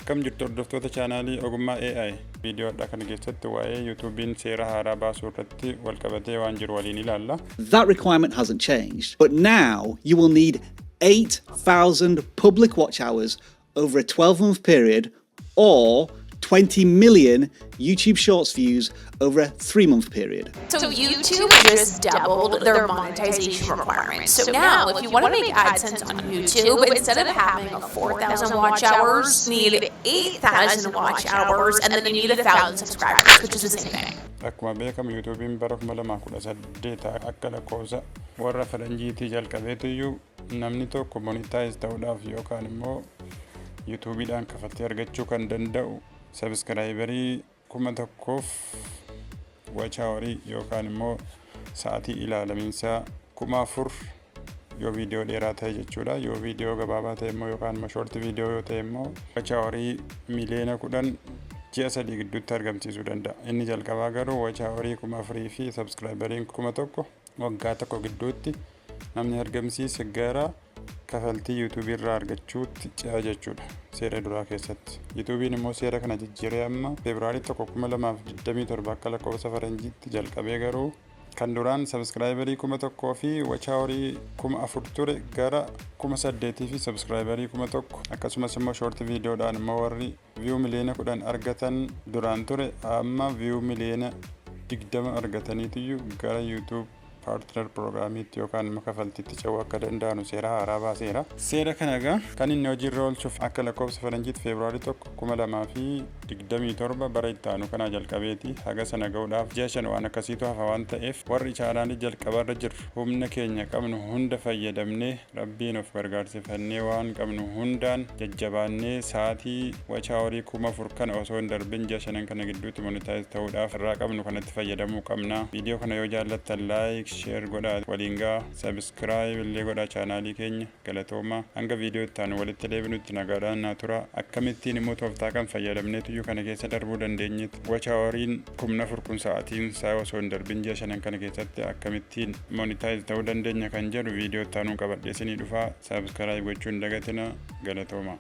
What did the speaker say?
Akkam jirtu, hordoftoota chaanaalii Ogummaa AI? Viidiyoodha kana keessatti waa'ee YouTubeiin seera haaraa baasuu irratti walqabatee waan jiru waliin ilaalla. That requirement hasn't changed. But now you will need 8,000 public watch hours over a 12-month period or 20 million YouTube Shorts views over a 3-month period. So YouTube just doubled their monetization requirements. So now, if you want to make AdSense on YouTube, instead of having 4,000 watch hours, you need 8,000 watch hours, and then you need 1,000 subscribers, which is the same thing. Akkuma beekamu, YouTubeiin bara 2018 akka lakkoofsa warra faranjiitii jalqabeetu iyyuu namni tokko monetize ta'uudhaaf yookaan immoo YouTubeiidhaan kafaltii argachuu kan danda'u subscriberii 1000f watch hourii yookaan immoo sa'atii ilaalamiinsaa 4000 yoo viidiyoo dheeraa ta'e jechuudha. Yoo viidiyoo gabaabaa ta'e immoo yookaan immoo short viidiyoo yoo ta'e immoo watch hourii 10 miliyoona ji'a 3 gidduutti argamsiisuu danda'a. Inni jalqabaa garuu watch hourii 4000 fi subscriberiin 1000 waggaa tokko gidduutti namni argamsiise gara kafaltii YouTubeii irraa argachuutti ce'a jechuudha seera duraa keessatti. YouTubeiin immoo seera kana jijjiiree amma Feebruaarii 1, 2027 akka lakkoofsa faranjiitti jalqabee garuu kan duraan subscriberii 1000 fi watch hourii 4000 ture gara 8000 fi subscriberii 1000, akkasumas immoo short viidiyoodhaan immoo warri view 10 miliyoona argatan duraan ture amma view 20 miliyoona argataniitiyyuu gara YouTube Partner Programiitti yookaan immoo kafaltiitti ce'uu akka danda'anu seera haaraa baaseera. Seera kana egaa kan inni hojiirra oolchuuf akka lakkoofsa faranjiitti Feebruaarii 1, 2027 bara itti aanu kanaa jalqabeeti. Haga sana ga'uudhaaf ji'a 5 waan akkasiitu hafa waan ta'eef, warri chaanaalii jalqabarra jirru humna keenya qabnu hunda fayyadamnee, rabbiin of gargaarsifannee, waan qabnu hundaan jajjabaannee sa'aatii watch hourii 4000 kana osoo hin darbin ji'a 5n kana gidduutti monetize ta'uudhaaf irraa qabnu kanatti fayyadamuu qabna. Viidiyoo kana yoo jaallattan like, share godhaa, waliin gaa subscribe illee godhaa chaanaalii keenya. Galatooma. Hanga viidiyoo itti aanu walitti deebinutti nagaadhaan naa tura. Akkamittiin immoo tooftaa kan fayyadamneetu kana keessa darbuu dandeenyetti watch houriin 4000 kun sa'aatiin isaa osoo hin darbin ji'a 5n kana keessatti akkamittiin monetize ta'uu dandeenya kan jedhu viidiyoo itti aanuun qabadhee isinii dhufaa. Subscribe gochuu hin dagatina. Galatooma.